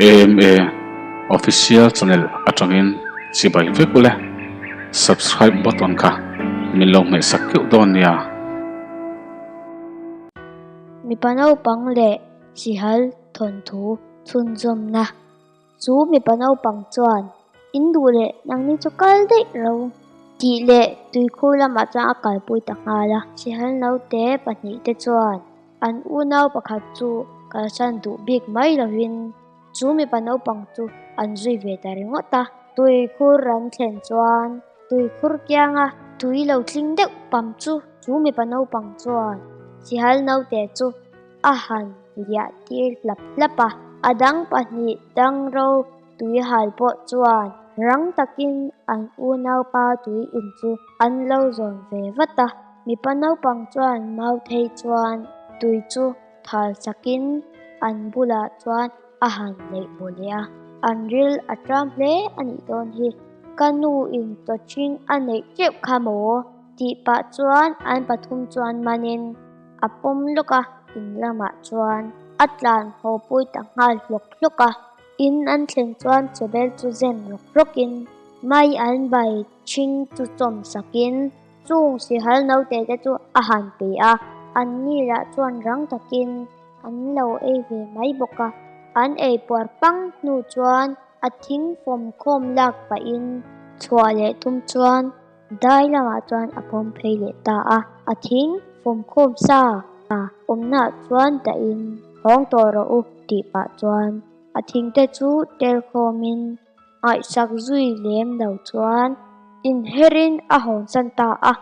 AMA Official Channel atangin chibai vek ule. Subscribe button kha min lo hmehsak keuh dawn nia. Mipa naupang leh sihal thawnthu chhunzawmna Chu mipa naupang chuan, In duh leh nangni chu kal daih ro tih leh tuikhur lamah chuan a kalpui ta nghal a. Sihal naute pahnihte chuan an unau pakhat chu kalsan duh bik mai lovin chu mipa naupang chu an zui ve ta ringawt a. Tuikhur an thlen chuan tuikhur kianga tui lo tling deuh pam chu chu mipa naupang chuan sihal naute chu a han liah tir hlap hlap a. A dang pahnih dangro tui hal pawh chuan rang takin an unaupa tui in chu an lo zawn ve vat a. Mipa naupang chuan mau thei chuan tui chu thal sakin an bulah chuan a han neih baw leh a. An ril a ṭam hle a nih dawn hi. Ka nu in tawṭhing a neih teuh kha maw? tih pah chuan an pathum chuan manin A pawm lawk a, in lamah chuan a tlan haw pui ta nghal hlawk hlawk a. In an thlen chuan chawbel chu zen rawk rawkin mai an bai ṭhing chu chawm sakin chung sihal naute te chu a han pe a. An ni lah chuan rang takin an lo ei ve mai bawk a. An ei puar pang hnu chuan a thing fawm khawm lak pahin chhuah leh tum chuan Dai lamah chuan a pawm phei leh ta a, a thing fawmkhawm sa awmnaah chuan dahin hawng tawh rawh u tih pah chuan a thing te chu tel khawmin ngaihsak zui lem lo chuan inherin a hawnsan ta a.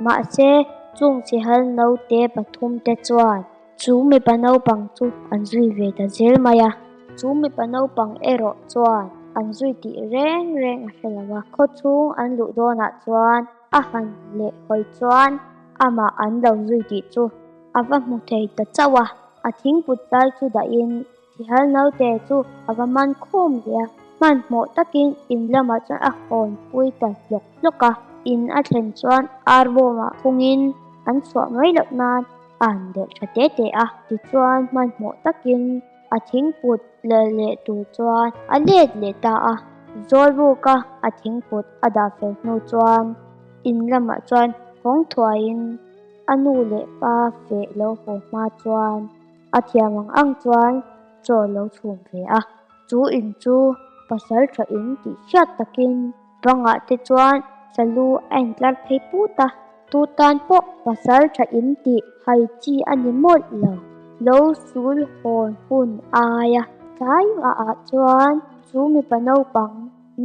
Mahse, chung sihal naute pathum te chuan chu mipa naupang chu an zui ve ta zel mai a. Chu mipa naupang erawh chuan an zui tih reng reng a hre lo a, khawchhung an luh dawnah chuan a han leh hawi chuan amah an lo zui tih chu a va hmu thei ta chauh a. A thingput lai chu dahin Sihal naute chu a va man khum leh a, hmanhmawh takin in lamah chuan a hawn pui ta hlawk hlawk a. In a thlen chuan ar bawmah phungin an chhuah mai loh nan a han delh tha te te a. Tichuan hmanhmawh takin a thingput la leh tur chuan a let leh ta a. Zawlbuka a thingput a dah fel hnu chuan in lamah chuan hawng thuaiin a nu leh pa feh lo haw hma chuan A thiam ang ang chuan chaw lo chhum ve a, chu in chu pasal tha in tih hriat takin bangah te chuan salu a intlar phei put a, tu tan pawh pasal tha in tih hai chi a ni mawlh lo. Lo sul hawn hun aia tlai ah chuan chu mipa naupang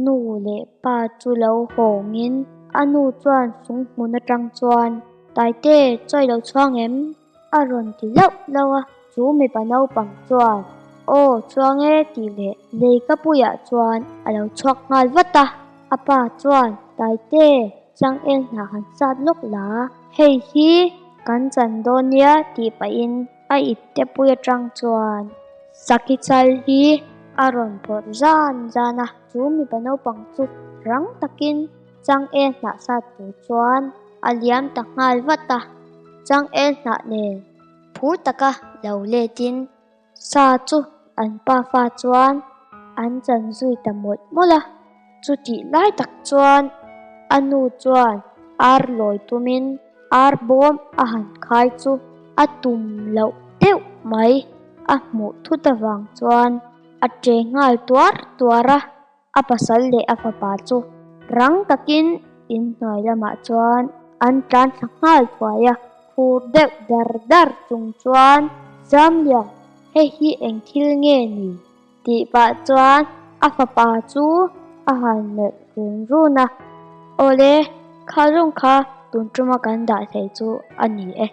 nu leh pa chu lo hawngin a nu chuan sung hmun atang chuan, Taite, chaw i lo chhuang em? A rawn ti lauh lauh a, chu mipa naupang chuan, Aw, chuang e tih leh leikapuiah chuan a lo chhuak nghal vat a. A pa chuan, Taite, changel hna han sat lawk la, hei hi kan chan dawn nia tih pahin a ipte pui atang chuan Saki chal hi a rawn phawrh zan zan a. Chu mipa naupang chu rang takin changel hnah sat tur chuan a liam ta nghal vat a. Changel hnah nen phur taka lo letin sa chu an pafa chuan an chan zui ta mawlh mawlh a. Chutih lai tak chuan a nu chuan ar lawi tumin ar bawm a han khai chu a tum loh deuh mai a hmuh thut avang chuan a che nghal tuar tuar a. A pasal leh a fapa chu rang takin inhnuai lamah chuan an tlan thla nghal thuai a, khur deuh dar dar chung chuan, Zamlian, hei hi eng thil nge ni? tih pah chuan a fapa chu a han melh run run a, Awle, kha zawng kha tun tuma kan dah thei chu a ni e.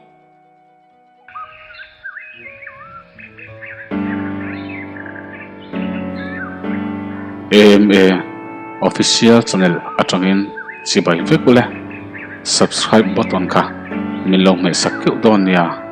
AMA Official Channel atangin chibai vek ule. Subscribe button kha min lo hmehsak keuh dawn nia.